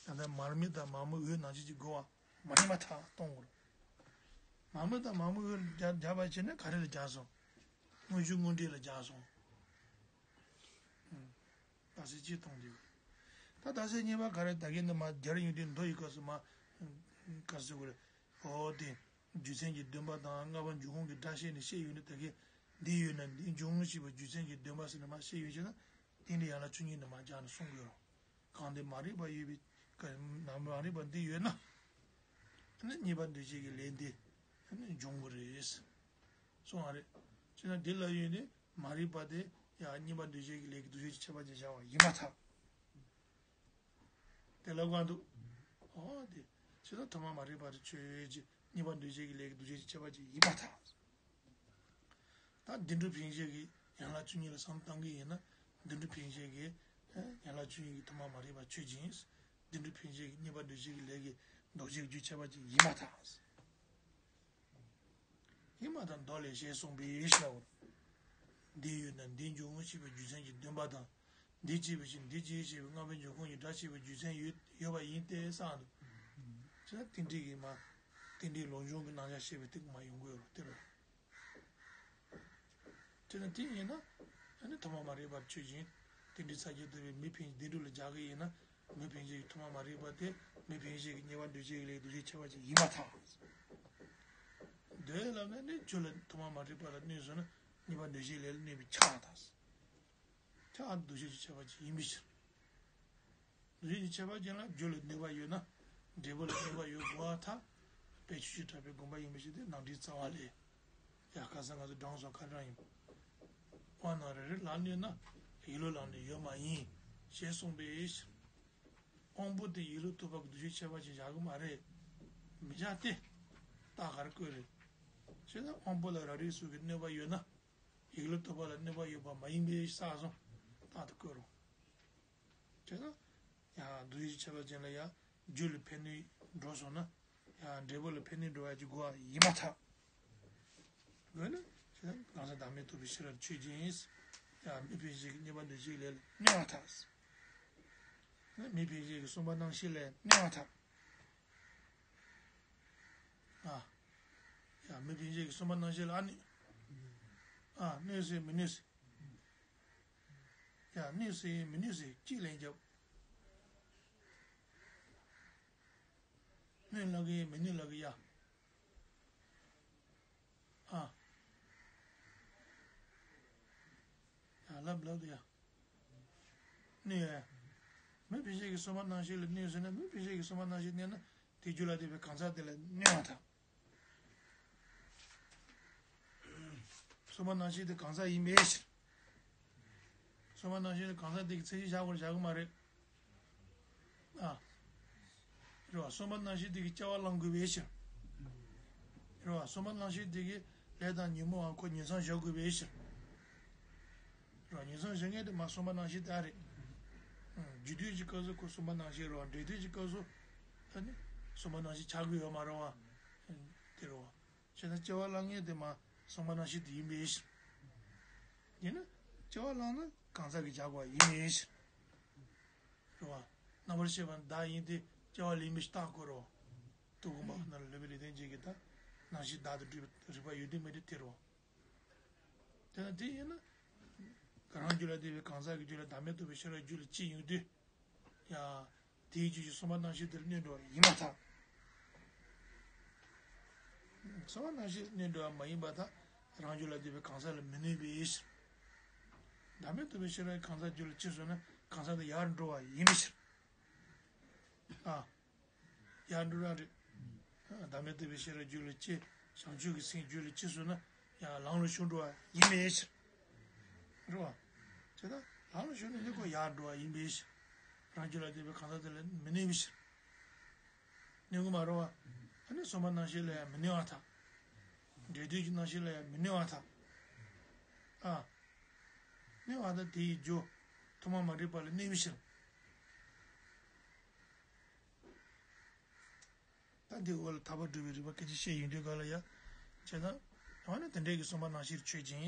ད་ལྟ་མར་མེ་དང་མ་རྨོས་འོད་ནང་བཞིན་གྱི་དགོས་པ་མ་ཡིན་པར་ཐལ་གཏོང་དགོས། མར་མེ་དང་མ་རྨོས་འོད་རྒྱ་རྒྱག་པ་བྱས་ན་ག་རེ་ལ་རྒྱག་སོང་། དངོས་རྒྱུ་དངོས་འབྲས་ལ་རྒྱག་སོང་། ད་ཟེར་གཅིག་གཏོང་དུས། ད་ད་ཟེར་གཉིས་པ་ག་རེ་ད་གིན་འདི་མ་རྒྱར་ཡོང་དུས་མདོ་ཡི་སྐབས་སུ་མ། ག་ཟེར་དགོས་རེད། འོ་དེ། རྒྱུ་མཚན་གྱི་སྡོམ་པ་དང་ལྔ་པ་འབྱུང་ཁུངས་ཀྱི་སྒྲ་བཤད་ནས་བཤད་ཡོད་ནི་ད་གིན་འདི་ཡོད་ན་འདི་འབྱུང་ངོ་ཞེས་པ་རྒྱུ་མཚན་གྱི་སྡོམ་པ་ཟེར་ནས་མ་བཤད་ཡོད་ཅེ་ན། རྟེན་འབྲེལ་ཡན་ལག་བཅུ་གཉིས་ནས་མ་སྦྱར་ནས་གསུང་དགོས་རོ། གང་དེ་མ་རིག་པ་ཡོད་པའི་ག་ན་མ་རིག་པ་འདི་ཡོད་ན། ཨ་ནི་གཉིས་པ་འདུ་བྱེད་ཀྱི་ལས་འདི་ཨ་ནི་འབྱུང་གི་རེད། གསུང་བ་རེད། བྱས་ན་འདི་ལ་ཡོད་ནི་མ་རིག་པ་དེ་ཡང་གཉིས་པ་འདུ་བྱེད་ཀྱི་ལས་ཀྱི་འདུ་བྱེད་ཀྱི་ཁྱད་པར་ཅན་བྱ་བ་ཡིན་པར་ཐལ། དེ་ལ་གང་འདུག་འོ་དེ་བྱས་ན་ཐོག་མ་མ་རིག་པ་དེ་ཆོས་ཅན་གྱི་གཉིས་པ་འདུ་བྱེད་ཀྱི་ལས་ཀྱི་འདུ་བྱེད་ཀྱི་ཁྱད་པར་ཅན་ཡིན་པར་ཐལ། ད་བདེན་གྲུབ་འཕེན་བྱེད་ཀྱི་ཡན་ལག་བཅུ་གཉིས་ལ་བསམ་བཏང་གི་ཡིན་ན། བདེན་གྲུབ་འཕེན་བྱེད་ཀྱི་ཡན་ལག་བཅུ་གཉིས་ཀྱི་ཐོག་མ་མ་རིག་པ་ཆོས་ཅན། བདེན་གྲུབ་འཕེན་བྱེད་ཀྱི་གཉིས་པ་འདུ་བྱེད་ཀྱི་ལས་ཀྱི་ལྡོག་བྱེད་ཀྱི་རྒྱུ་ཁྱད་པར་ཅན་ཡིན་པར་ཐལ། ཡིན་པར་ཐལ། མདོ་ལས་ཞེས་གསུངས་པའི་ཕྱིར་རོ། འདི་ཡོད་ན་འདི་འབྱུང་ངོ་ཞེས་པའི་རྒྱུ་མཚན་གྱི་སྡོམ་པ་དང་། འདི་སྐྱེས་པའི་ཕྱིར་འདི་སྐྱེ་ཞེས་པའི་ལྔ་པའི་འབྱུང་ཁུངས་ཀྱི་སྒྲ་ཞེས་པའི་རྒྱུ་མཚན་ཡོད་ཡོད་པ་ཡིན་ཏེ་གསུངས་འདུག་བྱས་ན་རྟེན་འབྲེལ་གྱི་མ། རྟེན་འབྲེལ་ལོག་འབྱུང་གི་རྣམ་གཞག་བཤད་པའི་སྟེང་མ་ཡོང་གི་ཡོད་རེད་དེ་རེད། དེ་ནི་དེ་ཡིན་ན། ཨ་ནི་ཐོག་མ་མ་རིག་པ་ཆོས་ཅན། རྟེན་འབྲེལ་ཚར་གཅིག་བསྡུས་པའི་མི་འཕེན་བདེན་གྲུབ་ལ་སྦྱར་གི་ཡིན་ན། མི་འཕེན་བྱེད་ཀྱི་ཐོག་མ་མ་རིག་པ་དེ་མི་འཕེན་བྱེད་ཀྱི་གཉིས་པ་འདུ་བྱེད་ཀྱི་ལས་འདུ་བྱེད་ཁྱད་པར་ཅན་ཡིན་པར་ཐལ། འདོད་ལབ་ན་ནི་རྒྱུ་ལ་ཐོག་མ་མ་རིག་པ་ལ་གནོད་སོང་ན་གཉིས་པ་འདུ་བྱེད་ལས་ལ་གནོད་པའི་ཆ་ཐལ། ཆ་འདུ་བྱེད་ཀྱི་ཁྱད་པར་ཅན་ཡིན་པའི་ཕྱིར། འདུ་བྱེད་ཀྱི་ཁྱད་པར་ཅན་ལ་རྒྱུ་ལ་གནོད་པ་ཡོད་ན། འབྲས་བུ་ལ་གནོད་པ་ཡོད་དགོས་པར་ཐལ། དཔེ་ཆོས་ཀྱི་གྲགས་པའི་དགོངས་པ་ཡིན་པའི་ཕྱིར་ཏེ་ནང་འགྲིག་རྩ་བ་ལས། ཡ་ཁ་སང་ང་ཚོ་སྦྲང་སོགས་ཁ་སྦྲང་ཡིན། དབང་རྣོན་རེ་རེ་ལ་གནོད་ན། ཡིད་བློ་ལ་གནོད་ཡོད་མ་ཡིན། ཞེས་གསུངས་པའི་ཕྱིར། དབང་པོ་དེ་ཡིད་བློ་ཐུབ་པ་གི་འདུ་བྱེད་ཁྱད་པར་ཅན་བཞག་གི་མ་རེད། མི་བཞག་སྟེ། རྟགས་ག་རེ་བཀོད་རེད། བྱས་ཙང་དབང་པོ་ལ་རབ་རིབ་སོགས་ཀྱི་གནོད་པ་ཡོད་ན། ཡིད་བློ་ཐུབ་པ་ལ་གནོད་པ་ཡོད་པ་མ་ཡིན་པའི་ཕྱིར་གསུངས། རྟགས་དེ་བཀོད་རོགས། བྱས་ཙང་། ཡང་འདུ་བྱེད་ཁྱད་པར་ཅན་ལ་ཡང་རྒྱུ་ལ་ཕན་གནོད་འགྲོ་སོང་ན། ཡང་འབྲས་བུ་ལ་ཕན་གནོད་འགྲོ་བ་ཅིག་དགོས་པ་ཡིན་པར་ཐལ། དགོས་ན། གང་ཟག་བདག་མེད་རྟོགས་པའི་ཕྱིར་རབ་ཆོས་ཅན། ཡང་མི་འཕེན་བྱེད་ཀྱི་གཉིས་པ་འདུ་བྱེད་ལས་ལ་གནོད་པར་ཐལ། མི་འཕེན་བྱེད་ཀྱི་གསུམ་པ་རྣམ་ཤེས་ལས་གནོད་པར་ཐལ། ཨ། ཡང་མི་འཕེན་བྱེད་ཀྱི་གསུམ་པ་རྣམ་ཤེས་ལ་ཨ་ནི། ཨ། གནོད་ཟེར་མི་གནོད་ཟེར། ཡང་གནོད་ཟེར་མི་གནོད་ཟེར་གཅིག་ལན་རྒྱབ། གནོད་ལབ་ཀྱི་མི་གནོད་ལབ་ཀྱི་ཡ། ཨ། ཡ་ལབ་ལབ་དུ་ཡ། གནོད་ཡ། མི་འཕེན་བྱེད་ཀྱི་གསུམ་པ་རྣམ་ཤེས་ལ་གནོད་ཟེར་ན་མི་འཕེན་བྱེད་ཀྱི་གསུམ་པ་རྣམ་ཤེས་གནོད་ན་དེ་རྒྱུ་ལ་ལྟོས་པའི་གང་ཟག་དེ་ལ་གནོད་པར་ཐལ། གསུམ་པ་རྣམ་ཤེས་དེ་གང་ཟག་ཡིན་པའི་ཕྱིར། གསུམ་པ་རྣམ་ཤེས་དེ་གང་ཟག་དེ་གི་མཚན་གཞི་བཞག་དགོས་བཞག་གི་མ་རེད། ཨ། རེད་བ། གསུམ་པ་རྣམ་ཤེས་དེ་གི་སྐྱེ་བ་བླང་དགོས་པའི་ཕྱིར། རེད་བ། གསུམ་པ་རྣམ་ཤེས་དེ་གི་ལས་དང་ཉོན་མོངས་པ་ཁོ་ཉེར་མཚམས་བཞག་དགོས་པའི་ཕྱིར། རོ། ཉིང་མཚམས་བཞག་མཁན་དེ་མ་གསུངས་པ་ནང་བཞིན་དེ་ཨ་རེད། རྒྱུ་དུས་ཀྱི་སྐབས་སུ་ཁོ་གསུངས་པ་ནང་བཞིན་རོ། འབྲས་དུས་ཀྱི་སྐབས་སུ་ཨ་ནི་གསུངས་པ་ནང་བཞིན་ཆགས་ཀྱི་ཡོད་མ་རེད་བ། དེ་རེད་བ། བྱས་ན་སྐྱེ་བ་བླངས་མཁན་དེ་མ་གསུངས་པ་ནང་བཞིན་དེ་ཡིན་པའི་ཕྱིར། ཡིན་ན་སྐྱེ་བ་བླངས་ན་གང་ཟག་གི་བཞག་པ་ཡིན་པའི་ཕྱིར། རེད་བ། རྣམ་པར་ཤེས་པ་བདག་ཡིན་ཏེ་སྐྱེ་བ་ལེན་པའི་ཕྱིར་རྟགས་བཀོད་རོ། དུ་གུམ་པ་ན་ལ་ལུས་པའི་ལེགས་ལྡན་འབྱེད་ཀྱི་ད་ནང་བཞིན་བདག་ཏུ་སྒྲིབ་པའི་རིགས་པ་ཡོད་དེ་མེད་དེ་དེ་རོ། དེ་ན་དེ་ཡིན་ན། རང་རྒྱུད་ལ་ལྡན་པའི་གང་ཟག་གི་རྒྱུད་ལ་བདག་མེད་རྟོགས་པའི་ཤེས་རབ་རྒྱུད་ལ་སྐྱེས་ཡོང་དུས། ཡ། དེའི་རྒྱུད་ཀྱི་གསུངས་པ་ནང་བཞིན་དེར་གནས་འགྲོ་བ་ཡིན་པར་ཐལ། གསུངས་པ་ནང་བཞིན་གནས་འགྲོ་བ་མ་ཡིན་པར་ཐལ། རང་རྒྱུད་ལ་ལྡན་པའི་གང་ཟག་ལ་མི་གནས་པའི་ཕྱིར། བདག་མེད་རྟོགས་པའི་ཤེས་རབ་གང་ཟག་རྒྱུད་ལ་སྐྱེས་སོང་ན་གང་ཟག་དེ་ཡར་འགྲོ་བ་ཡིན་པའི་ཕྱིར། ཨ། ཡར་འགྲོ་རང་རེད། བདག་མེད་རྟོགས་པའི་ཤེས་རབ་རྒྱུད་ལ་སྐྱེས། བྱང་ཆུབ་ཀྱི་སེམས་རྒྱུད་ལ་སྐྱེས་སོང་ན་ཡང་ལམ་ལ་ཞུགས་འགྲོ་བ་ཡིན་པའི་ཕྱིར། རེད་བ། དེ་ལྟར་ལམ་ལ་ཞུགས་ནས་ནི་ཁོ་ཡར་འགྲོ་བ་ཡིན་པའི་ཕྱིར། རང་རྒྱུད་ལ་ལྡན་པའི་གང་ཟག་དེ་ལ་མི་གནས་པའི་ཕྱིར། གནས་ཀྱི་མ་རེད་བ། ཨ་ནི་གསུངས་པ་ནང་བཞིན་ལ་ཡང་མི་གནས་པར་ཐལ། འབྲས་དུས་ཀྱི་ནང་བཞིན་ལ་ཡང་མི་གནས་པར་ཐལ། ཨ། གནས་པར་ཐལ། དེ་ཡི་རྒྱུ་ཐོག་མ་མ་རིག་པ་ལ་གནས་པའི་ཕྱིར། ད་འདི་འོག་ལ་ཐར་པ་སྒྲུབ་པའི་རིམ་པ་སྐད་ཆ་བཤད་ཡོང་དུས་ག་ལ་ཡ། བྱས་ན། ཡང་ན་དེ་འདྲའི་གི་གསུངས་པ་ནང་བཞིན་ཆོས་ཅན།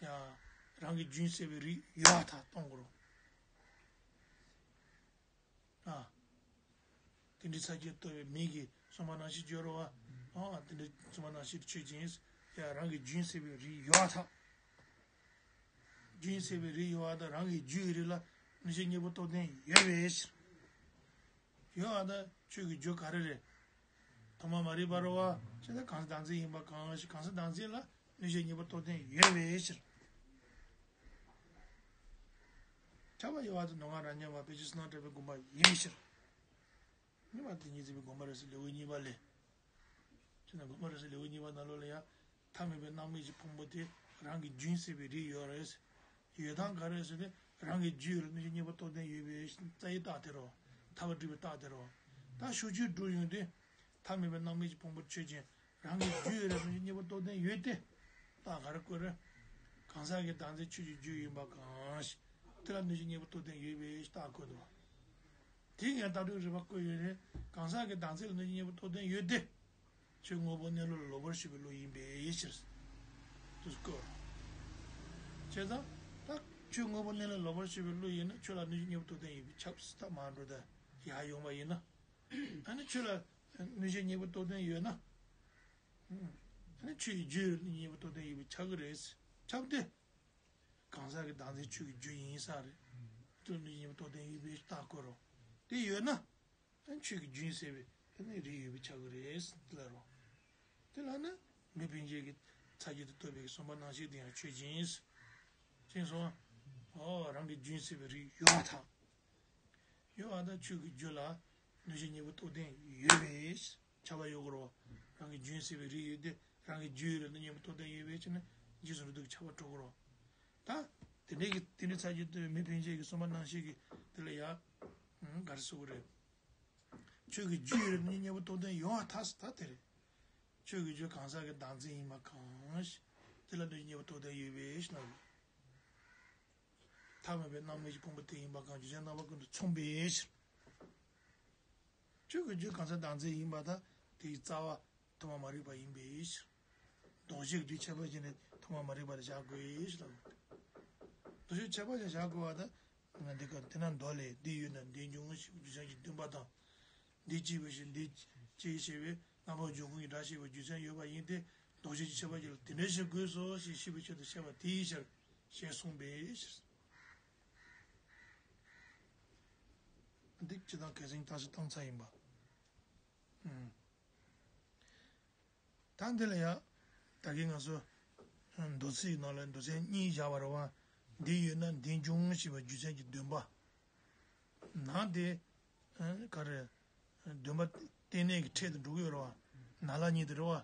ཡ། རང་གི་རྒྱུན་སེལ་བའི་རིགས་ཡོད་པར་ཐལ་གཏོང་དགོས་རོ། ཨ། དེ་འདྲའི་ཚ་རྒྱུད་རྟོགས་པའི་མིག་གིས་གསུངས་པ་ནང་བཞིན་བརྗོད་རོ་བ། ཨ། དེ་འདྲའི་གསུངས་པ་ནང་བཞིན་ཆོས་ཅན། ཡ། རང་གི་རྒྱུན་སེལ་བའི་རིགས་ཡོད་པར་ཐལ། རྒྱུན་སེལ་བའི་རིགས་ཡོད་པར་ཐལ། རང་གི་རྒྱུད་ཀྱི་རིགས་ལ་གནོད་བྱེད་གཉེན་པོ་རྟོགས་ལྡན་ཡོད་པའི་ཕྱིར། ཡོད་པར་ཐལ། ཆོས་ཀྱི་རྒྱུ་ག་རེ་རེད། ཐོག་མ་མ་རིག་པ་རེད་བ། བྱས་ན་གང་ཟག་བདག་འཛིན་ཡིན་པ་གང་ཞིག་གང་ཟག་བདག་འཛིན་ལ་གནོད་བྱེད་གཉེན་པོ་རྟོགས་ལྡན་ཡོད་པའི་ཕྱིར། ཁྱབ་པ་ཡོད་པར་ཐལ། མདོ་སྔགས་རབ་མཉམ་པ་དཔེ་ཆ་བསོད་ནམས་གྲགས་པའི་དགོངས་པ་ཡིན་པའི་ཕྱིར། གཉིས་པ་དེ་ཉིད་འཛིན་པའི་དགོངས་པ་རེད་ཟེར་ལེའུ་གཉིས་པ་ལས། བྱས་ན་དགོངས་པ་རེད་ཟེར་ལེའུ་གཉིས་པ་ནང་ལོགས་ལ་ཡང་། ཐ་མལ་པའི་སྣང་མེད་ཀྱི་ཕུང་པོ་དེ་རང་གི་རྒྱུན་སེལ་བའི་རིགས་ཡོད་རེད། ཡོད་སྟངས་ག་རེ་ཟེར་ན་རང་གི་རྒྱུད་ལ་གནོད་བྱེད་གཉེན་པོ་རྟོགས་ལྡན་ཡོད་པའི་རྩ་བའི་རྟགས་དེ་རོ། ཐར་པ་སྒྲུབ་པའི་རྟགས་དེ་རོ། ད་ཕྱོགས་ཆོས་སྒྲུབ་ཡོང་དུས། ཐ་མལ་པའི་སྣང་མེད་ཀྱི་ཕུང་པོ་ཆོས་ཅན། རང་གི་རྒྱུད་ལ་གནོད་བྱེད་གཉེན་པོ་རྟོགས་ལྡན་ཡོད་དེ། རྟགས་ག་རེ་བཀོད་རེད། གང་ཟག་གི་བདག་འཛིན་ཆོས་ཀྱི་རྒྱུ་ཡིན་པ་གང་ཞིག་དེ་ལ་གནོད་བྱེད་གཉེན་པོ་རྟོགས་ལྡན་ཡོད་པའི་རྟགས་བཀོད་འདུག་དེ་ངས་ལྟ་གྲུབ་རིགས་པ་བཀོད་ཡོད་རེད། གང་ཟག་གི་བདག་འཛིན་ལ་གནོད་བྱེད་གཉེན་པོ་རྟོགས་ལྡན་ཡོད་དེ། ཆོས་དངོས་པོ་གནས་ལུགས་ལ་ལོག་པར་ཞུགས་པའི་བློ་ཡིན་པའི་ཕྱིར། དུ་བཀོད། བྱས་ཙང་། ད་ཆོས་དངོས་པོ་གནས་ལུགས་ལ་ལོག་པར་ཞུགས་པའི་བློ་ཡིན་ན་ཆོས་ལ་གནོད་བྱེད་གཉེན་པོ་རྟོགས་ལྡན་ཡོད་པས་ཁྱབ་ཟེར། ད་མར་འགྲོ་ད་ཡར་ཡོང་བ་ཡིན་ན། ཨ་ནི་ཆོས་ལ་གནོད་བྱེད་གཉེན་པོ་རྟོགས་ལྡན་ཡོད་ན། ཨ་ནི་ཆོས་ཀྱི་རྒྱུ་ཡོད་ན་གཉེན་པོ་རྟོགས་ལྡན་ཡོད་པས་ཁྱབ་ཀྱི་རེད། ཁྱབ་སྟེ། གང་ཟག་གི་བདག་འཛིན་ཆོས་ཀྱི་རྒྱུ་ཡིན་ས་རེད། དུ་ནི་གཉེན་པོ་རྟོགས་ལྡན་ཡོད་པའི་རྟགས་བཀོད་རོ། དེ་ཡོད་ན། ཨ་ཆོས་ཀྱི་རྒྱུན་སེལ་བའི་ཨ་ནི་རིགས་ཡོད་པའི་ཆགས་ཀྱི་རེད་དེ་ལ་རོ། དེ་ལ་ནི་མི་ཕན་ཆད་ཀྱི་ཚ་རྒྱུད་དུ་གཏོད་པའི་གསུངས་པ་ནང་བཞིན་དེ་ཡང་ཆོས་ཅན། ཅན་སོང་། ཨོ་རང་གི་རྒྱུན་སེལ་བའི་རིགས་ཡོད་པར་ཐལ། ཡོད་པར་ཐལ། ཆོས་ཀྱི་རྒྱུ་ལ་གནོད་བྱེད་གཉེན་པོ་རྟོགས་ལྡན་ཡོད་པའི་ཁྱབ་པ་ཡོད་དགོས་རོ། རང་གི་རྒྱུན་སེལ་བའི་རིགས་ཡོད་དེ་རང་གི་རྒྱུ་ཡོད་རེད་ན་གཉེན་པོ་རྟོགས་ལྡན་ཡོད་པའི་ཕྱིར་ན་རྗེས་སུ་འགྲོ་ལྡོག་ཁྱབ་པ་འགྲོ་དགོས་རོ། ད་དེ་འདྲའི་གི་དེ་འདྲའི་ཚ་རྒྱུད་དུ་མི་ཕན་ཆད་ཀྱི་གསུངས་པ་ནང་བཞིན་གྱི་དེ་ལ་ཡ། ག་རེ་ཟེར་དགོས་རེད། ཆོས་ཀྱི་རྒྱུ་ཡོད་རེད་ན་གཉེན་པོ་རྟོགས་ལྡན་ཡོད་པར་ཐལ་ཟེར་ད་དེ་རེད། ཆོས་ཀྱི་རྒྱུ་གང་ཟག་གི་བདག་འཛིན་ཡིན་པ་གང་ཞིག་དེ་ལ་ནི་གཉེན་པོ་རྟོགས་ལྡན་ཡོད་པའི་ཕྱིར་ན། ཐ་མལ་པའི་སྣང་མེད་ཀྱི་ཕུང་པོ་དེ་ཡིན་པ་གང་རྒྱུ་མཚན་རྣམ་པ་ཀུན་ཏུ་མཚུངས་པའི་ཕྱིར། ཆོས་ཀྱི་རྒྱུ་གང་ཟག་བདག་འཛིན་ཡིན་པར་ཐལ། དེའི་རྩ་བ་ཐོག་མ་མ་རིག་པ་ཡིན་པའི་ཕྱིར། ལྡོག་ཕྱོགས་ཀྱི་རྒྱུ་ཁྱད་པར་ཅན་ནི་ཐོག་མ་མ་རིག་པ་ལ་བཞག་དགོས་ཞེས་ལབ། ལྡོག་ཕྱོགས་ཁྱད་པར་ཅན་བཞག་དགོས་པ་དང་། འདི་ག་དེ་ན་མདོ་ལས་འདི་ཡོད་ན་འདི་འབྱུང་ཞེས་པའི་རྒྱུ་མཚན་གྱི་བདུན་པ་དང་། འདི་སྐྱེས་པའི་ཕྱིར་འདི་སྐྱེ་ཞེས་པའི་རྣམ་པར་འབྱུང་ཁུངས་ཀྱི་སྒྲ་ཞེས་པའི་རྒྱུ་མཚན་ཡོད་པ་ཡིན་ཏེ། ལྡོག་ཕྱོགས་ཀྱི་ཁྱད་པར་ཅན་ལ་དེ་འདྲ་ཞིག་དགོས་སོ་ཞེས་ཤེས་པའི་ཆེད་དུ་བཤད་པ་དེའི་ཕྱིར་ཞེས་གསུངས་པའི་ཕྱིར། འདི་སྤྱིར་བཏང་གལ་སྲིད་རྟགས་གསལ་བཏང་ཚར་ཡིན་པ། ཨུམ། ད་འདི་ལ་ཡང་། ད་གིན་ང་ཚོ། མདོ་ཚིག་ནང་ལ་མདོ་ཚན་གཉིས་བཞག་པ་རེད་བ། འདི་ཡོད་ན་འདི་འབྱུང་ཞེས་པ་རྒྱུ་མཚན་གྱི་བདུན་པ། ན་དེ། ག་རེ། བདུན་པ་རྟེན་གནས་ཀྱི་ཕྲད་དུ་འགྲོ་གི་ཡོད་རེད་བ། ན་ལ་གཉིས་དེ་རེད་བ།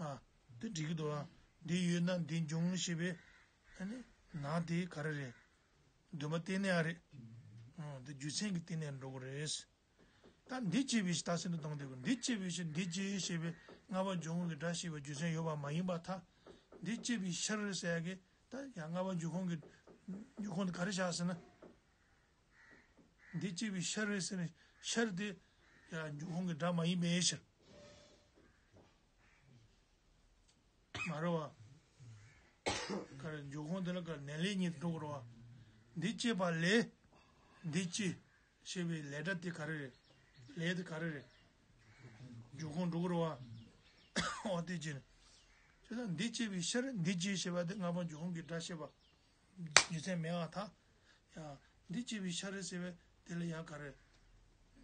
ཨ། དེ་འགྲིག་གི་འདུག་བ། འདི་ཡོད་ན་འདི་འབྱུང་ཞེས་པའི། ཨ་ནི། ན་དེ་ག་རེ་རེད། བདུན་པ་རྟེན་གནས་ཨ་རེད། ཨ། དེ་རྒྱུ་མཚན་གྱི་རྟེན་གནས་འགྲོ་གི་རེད། ད་འདི་སྐྱེས་པའི་ཕྱིར་ད་སེམས་དུ་བཏང་དེ་གོ། འདི་སྐྱེས་པའི་ཕྱིར་འདི་སྐྱེ་ཞེས་པའི་ལྔ་པ་འབྱུང་ཁུངས་ཀྱི་སྒྲ་ཞེས་པའི་རྒྱུ་མཚན་ཡོད་པ་མ་ཡིན་པར་ཐལ། འདི་སྐྱེས་པའི་ཕྱིར་ཟེར་ཡ་གི་ད་ཡང་ལྔ་པ་འབྱུང་ཁུངས་ཀྱི་ འབྱུང་ཁུངས་དེ་ག་རེ་བཞག་ཟེར་ན། འདི་སྐྱེས་པའི་ཤར་རེད་ཟེར་ནས་ཤར་དེ་ཡང་འབྱུང་ཁུངས་ཀྱི་སྒྲ་མ་ཡིན་པའི་ཕྱིར། མ་རེད་བ། ག་རེ་འབྱུང་ཁུངས་དེ་ལ་ག་ནས་ལས་ཉིད་དུ་འགྲོ་དགོས་རེད་བ། འདི་སྐྱེས་པ་ལས། འདི་སྐྱེས། ཞེས་པའི་ལས་སྒྲ་དེ་ག་རེ་རེད། ལས་དེ་ག་རེ་རེད། འབྱུང་ཁུངས་འགྲོ་དགོས་རེད་བ། འོ་དེ་བྱས་ནས། བྱས་ཙང་འདི་སྐྱེས་པའི་ཕྱིར་འདི་སྐྱེས་ཞེས་པ་དེ་སྔ་མ་འབྱུང་ཁུངས་ཀྱི་སྒྲ་བཤད་པ། རྒྱུ་མཚན་མེད་པར་ཐལ། ཡང་འདི་སྐྱེས་པའི་ཤར་རེད་ཟེར་བས་དེ་ལ་ཡང་ག་རེ།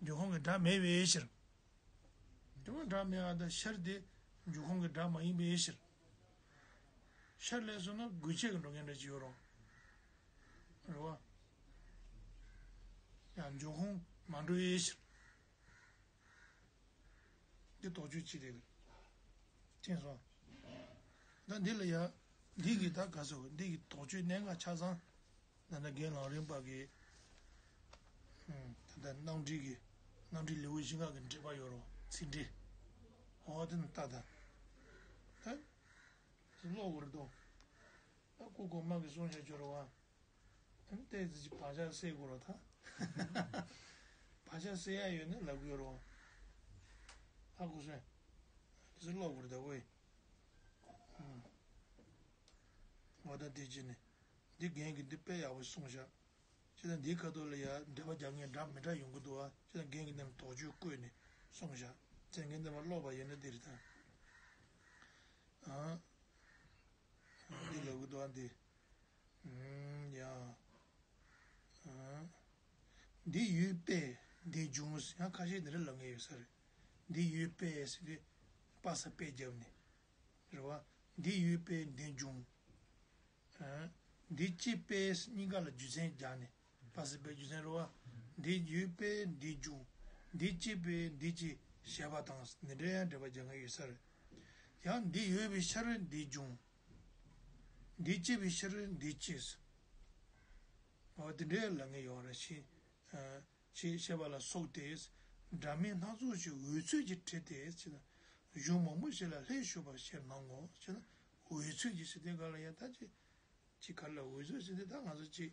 འབྱུང་ཁུངས་ཀྱི་སྒྲ་མེད་པའི་ཕྱིར། འབྱུང་ཁུངས་སྒྲ་མེད་པ་དང་ཤར་དེ་འབྱུང་ཁུངས་ཀྱི་སྒྲ་མ་ཡིན་པའི་ཕྱིར། ཤར་ལས་སོང་ན་དགོས་ཆེད་ཀྱི་འགྲོ་མཁན་འདྲ་ཅིག་ཡོད་རུང་། རེད་བ། ཡང་འབྱུང་ཁུངས་མ་འགྲོ་བའི་ཕྱིར། འདི་དོགས་གཅོད་ཅིག་རེད། མཁྱེན་སོང་། ད་འདི་ལ་ཡ། འདི་གི་ད་ག་ཟེར་བ་འདི་གི་དོགས་གཅོད་གནད་འགག་ཆ་ཚང་། ད་ལྟ་རྒན་ལམ་རིམ་པ་གི། ད་ལྟ་རྣམ་འགྲེལ་གི། རྣམ་འགྲེལ་ལེའུ་བཞི་ལྔ་གི་འགྲེལ་པ་ཡོད་རོ་ཚིག་འགྲེལ། འོ་དེ་ནི་ལྟ་ད། ད། ཀློག་དགོས་རེད་དོ། ད་སྐུ་གོང་མ་གི་གསུང་བཤད་བྱོས་རོ་བ། ཨ་ནི་ཏོག་ཙམ་ཅིག་བག་ཆགས་སད་དགོས་རེད་ད། བག་ཆགས་སད་ཡ་ཡོད་ན་ལབ་དགོས་རེད། ཧ་གོ་སོང་། དེ་ཚོ་ཀློག་དགོས་རེད་ད་ཝེ། ཨུམ། འོ་ད་དེ་བྱས་ནས། འདི་རྒན་གྱིས་འདི་དཔེ་ཡག་པོ་གསུངས་བཞག་ཅེས་དང་འདིའི་ཁ་ཐོག་ལ་ཡ་འགྲེལ་པ་རྒྱག་མཁན་འདྲ་མི་འདྲ་ཡོང་གི་འདུག་ཨ། ཅེས་དང་རྒན་གྱིས་འདི་ལ་དོགས་གཅོད་བཀོད་ནས་གསུངས་བཞག་ཅེས་ངས་འདི་མ་ཀློག་པ་ཡིན་ན་འདི་རེད་ད། ཨ། འདི་ལབ་གི་འདུག་ཨ་འདི། ཨུམ། ཡ། ཨ། འདི་ཡོད་པས་འདི་འབྱུང་ཡང་ཁ་ཤས་འདི་འདྲ་ལབ་མཁན་ཡོད་ས་རེད། འདི་ཡོད་པས་ཟེར་དུས་པ་ས་པས་བརྒྱབ་ནས། རེད་བ། འདི་ཡོད་པས་འདི་འབྱུང་། ཨ། འདི་སྐྱེས་པས་གཉིས་ཀ་ལ་རྒྱུ་མཚན་སྦྱར་ནས་པ་ས་པས་རྒྱུ་མཚན་རེད་བ། འདི་ཡོད་པས་འདི་འབྱུང་། འདི་སྐྱེས་པས་འདི་སྐྱེ་ཞེས་པ་དང་འདི་འདྲ་ཡང་འགྲེལ་པ་རྒྱག་མཁན་ཡོད་ས་རེད། ཡང་འདི་ཡོད་པའི་ཕྱིར་འདི་འབྱུང་། འདི་སྐྱེས་པའི་ཕྱིར་འདི་སྐྱེས། འོ་དེ་འདྲའི་ལབ་མཁན་ཡོད་རེད་ཤི། ཨ། ཞེས་བཤད་པ་ལ་སོགས་ཏེ། སྒྲ་མིན་སྣ་ཚོགས་ཤིག་འོལ་ཚོད་ཀྱིས་བྲིས་ཏེ་ཅེ་ན། གཞུང་མང་པོ་ཞིག་ལ་ལྷད་ཞུགས་པར་ཤེར་སྣང་ངོ་ཅེ་ན། འོལ་ཚོད་ཀྱིས་ཟེར་དེ་ག་ལ་ཡང་ད་ཅི། ཅི་ག་ལ་འོལ་ཚོད་ཟེར་དེ་ད་ང་ཚོ་ཅི།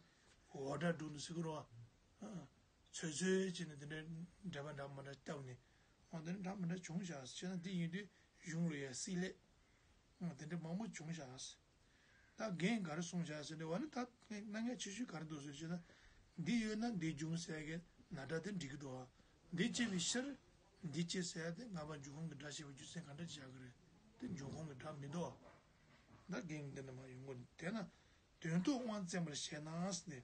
འོ་སྒྲ་སྒྲུག་ནས་ཟེར་གི་རོ། ཨ། ཚོད་ཚོད་བྱས་ནས་དེ་འདྲའི་འགྲེལ་པ་འདྲ་མི་འདྲ་བཏབ་ནས། འོ་དེ་འདྲ་མི་འདྲ་བྱུང་བཞག་ཟེར་ན་དེ་ཡིན་དུས་གཞུང་ལ་ཡ་སྲིད་ལས། འོ་དེ་འདྲ་མང་པོ་བྱུང་བཞག་ཟེར། ད་རྒན་ག་རེ་གསུངས་བཞག་ཟེར་ནས་བ་ནི་ད་སྣ་ངལ་ཆེ་ཤོས་ག་རེ་འདུག་ཟེར་བྱས་ན། འདི་ཡོད་ན་འདི་འབྱུང་ཟེར་གི་ན་སྒྲ་དེ་འགྲིག་གི་འདུག་བ། འདི་སྐྱེས་པའི་ཕྱིར་འདི་སྐྱེ་ཟེར་ཡ་དེ་ང་པ་འབྱུང་ཁུངས་ཀྱི་སྒྲ་ཞེས་པའི་རྒྱུ་མཚན་ག་འདྲ་བཞག་གི་རེད། དེ་འབྱུང་ཁུངས་ཀྱི་སྒྲ་མི་འདུག་བ། ད་རྒན་འདི་ནས་མ་ཡོང་གི་དེ་ན། དོན་ཐོག་དབང་བཙན་པར་བྱས་ན་ཟེར་ནས།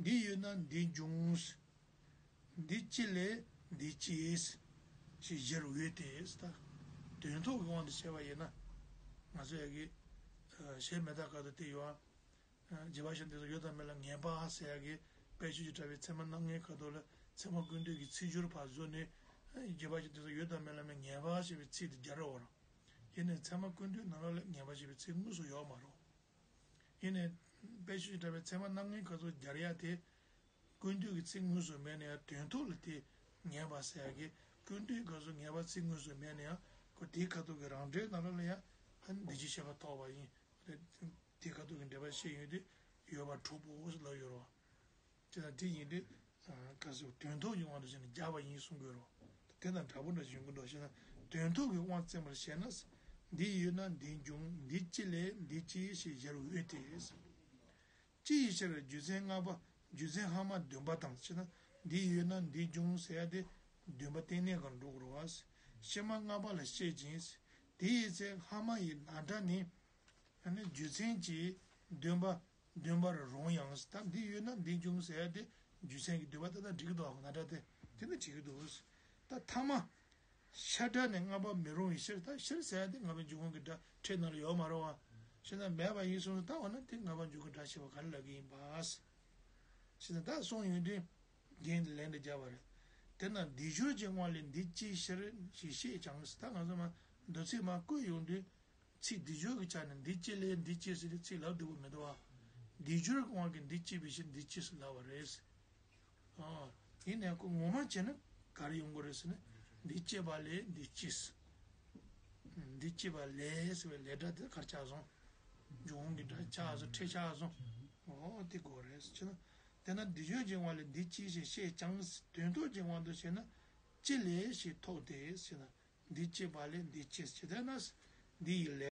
འདི་ཡོད་ན་འདི་འབྱུང་། འདི་སྐྱེ་ལས་འདི་སྐྱེས། ཞེས་གཞིར་འོས་ཏེ་ཟེར་ད། དོན་ཐོག་གི་དབང་དུ་བྱས་པ་ཡིན་ན། ང་ཚོ་ཡ་གི། གཞན་མི་རྟག་ཁ་ཐུག་དེ་ཡོད་ཨ། རྗེས་དཔག་བྱ་དེ་ཚོ་ཡོད་དང་མེད་ལ་ངེས་པ་ཟེར་ཡ་གི། དཔལ་ཆོས་ཀྱི་གྲགས་པའི་ཚད་མ་རྣམ་ལྔའི་ཁ་ཐོག་ལ་ཚད་མ་ཀུན་བཏུས་ཀྱི་ཚིག་སྦྱོར་ཕར་བཟོས་ནས། རྗེས་དཔག་བྱ་དེ་ཚོ་ཡོད་དང་མེད་ལ་མེད་ངེས་པ་ཞེས་པའི་ཚིག་དེ་སྦྱར་རོགས། ཡིན་ནའི་ཚད་མ་ཀུན་བཏུས་ནང་ལོགས་ལ་ངེས་པ་ཞེས་པའི་ཚིག་དངོས་སུ་ཡོད་མ་རེད། ཡིན་ནའི། དཔལ་ཆོས་ཀྱི་གྲགས་པའི་ཚད་མ་རྣམ་ལྔའི་སྐབས་སུ་སྦྱར་ཡ་དེ། ཀུན་བཏུས་ཀྱི་ཚིག་དངོས་སུ་མེད་ན་ཡང་དོན་ཐོག་ལ་དེ་ངེས་པ་ཟེར་ཡ་གི། ཀུན་བཏུས་སྐབས་སུ་ངེས་པ་ཚིག་དངོས་སུ་མེད་ན་ཡང་ཁོ་དེའི་ཁ་ཐུག་གི་རང་འགྲེལ་ནང་ལོགས་ལ་ཡང་། ཨ་ནི་འདི་ཅི་བཤད་པ་ཐོགས་པ་ཡིན། དེའི་ཁ་ཐུག་གི་འགྲེལ་པ་བཤད་ཡོང་དུས་ཡོད་པར་གྲུབ་བོ་ཟེར་ལབ་ཡོད་རེད་བ། ཅེས་དང་དེ་ཡིན་དུས། ག་ཟེར་དོན་ཐོག་གི་དབང་དུ་བྱས་ནས་སྦྱར་བ་ཡིན་གསུང་དགོས་རེད། དེ་དང་འདྲ་པོ་འདྲ་ཞིག་ཡོང་གི་འདུག་ཞེ་ན། དོན་ཐོག་གི་དབང་བཙན་པར་བྱས་ན། འདི་ཡོད་ན་འདི་འབྱུང་། འདི་སྐྱེ་ལས་འདི་སྐྱེ་ཞེས་གཞིར་འོས་ཏེ། ཅི་ཡི་ཕྱིར་རྒྱུ་མཚན་ལྔ་པ་རྒྱུ་མཚན་སྔ་མ་བདུན་པ་དང་ཞེ་ན། འདི་ཡོད་ན་འདི་འབྱུང་ཟེར་ཡ་དེ་བདུན་པ་རྟེན་གནས་སྒང་འགྲོ་དགོས་རེད་བ། ཕྱི་མ་ལྔ་པ་ལ་བཤད་ཅིང་། དེ་ཡི་ཚེ་སྔ་མ་ཡི་ན་སྒྲ་ནི། ཨ་ནི་རྒྱུ་མཚན་གྱིས་བདུན་པ། བདུན་པར་རུང་ཡང་ད་འདི་ཡོད་ན་འདི་འབྱུང་ཟེར་ཡ་དེ་རྒྱུ་མཚན་གྱིས་བདུན་པ་ད་ལྟ་འགྲིག་གི་འདུག་ན་སྒྲ་དེ་དེ་ནི་འགྲིག་གི་འདུག་ད་ཐ་མ། ཤ་སྒྲ་ནི་ལྔ་པ་མི་རུང་བའི་ཕྱིར། ད་ཕྱིར་ཟེར་ཡ་དེ་ལྔ་པའི་འབྱུང་ཁུངས་ཀྱི་སྒྲ་ཕྲད་ནང་ལ་ཡོད་མ་རེད་བ། ཕྱིར་ན་མེད་པ་ཡིན་གསུངས་ན་ད་འོ་ན་དེ་ལྔ་པ་འབྱུང་ཁུངས་སྒྲ་ཞེས་པ་ག་རེ་ལབ་ཀྱི་ཡིན་པ། ཕྱིར་ན་ད་གསུངས་ཡོང་དུས་རྒན་ལན་འདི་བརྒྱབ་པ་རེད། དེ་ན་སྡིག་སྦྱོར་གྱི་དབང་ལས་འདི་སྐྱེས་ཕྱིར་ཞེས་བཤད་ཀྱང་ད་ང་ཚོ་མ་མདོ་ཚིག་མ་བཀོད་ཡོང་དུས། ཚིག་སྡིག་སྦྱོར་གྱི་ཆ་ནས་འདི་སྐྱེ་ལས་འདི་སྐྱེ་ཟེར་ཏེ་ཚིག་ལབ་བདེ་པོ་མི་འདུག་བ། སྡིག་སྦྱོར་གྱི་དབང་གིས་འདི་སྐྱེས་པའི་ཕྱིར་འདི་སྐྱེས་སུ་ལབ་པ་རེད། ཨ། ཡིན་ནའི་ཁོ་ངོ་མ་བྱས་ན་ག་རེ་ཡོང་གི་རེད་ཟེར་ན། འདི་སྐྱེས་པ་ལས་འདི་སྐྱེས། འདི་སྐྱེས་པ་ལས་ཟེར་བའི་ལས་སྒྲ་དེ་ག་རེ་ཆགས་སོང་། འབྱུང་ཁུངས་ཀྱི་སྒྲ་ཆགས་སོང་། ཕྲད་ཆགས་སོང་། ཨོ་དེ་དགོས་རེད་ཟེར་ན། དེས་ན་འདི་བརྗོད་ཀྱི་དབང་ལས་འདི་སྐྱེས་ཞེས་བཤད་ཀྱང་། དོན་རྟོགས་ཀྱི་དབང་དུ་བྱས་ན་ཅི་ལས་ཞེས་ཐོགས་ཏེ་ཟེར་ན། འདི་སྐྱེས་པ་ལས་འདི་སྐྱེས་ཟེར། དེས་ན་འདི་ཡི་ལས།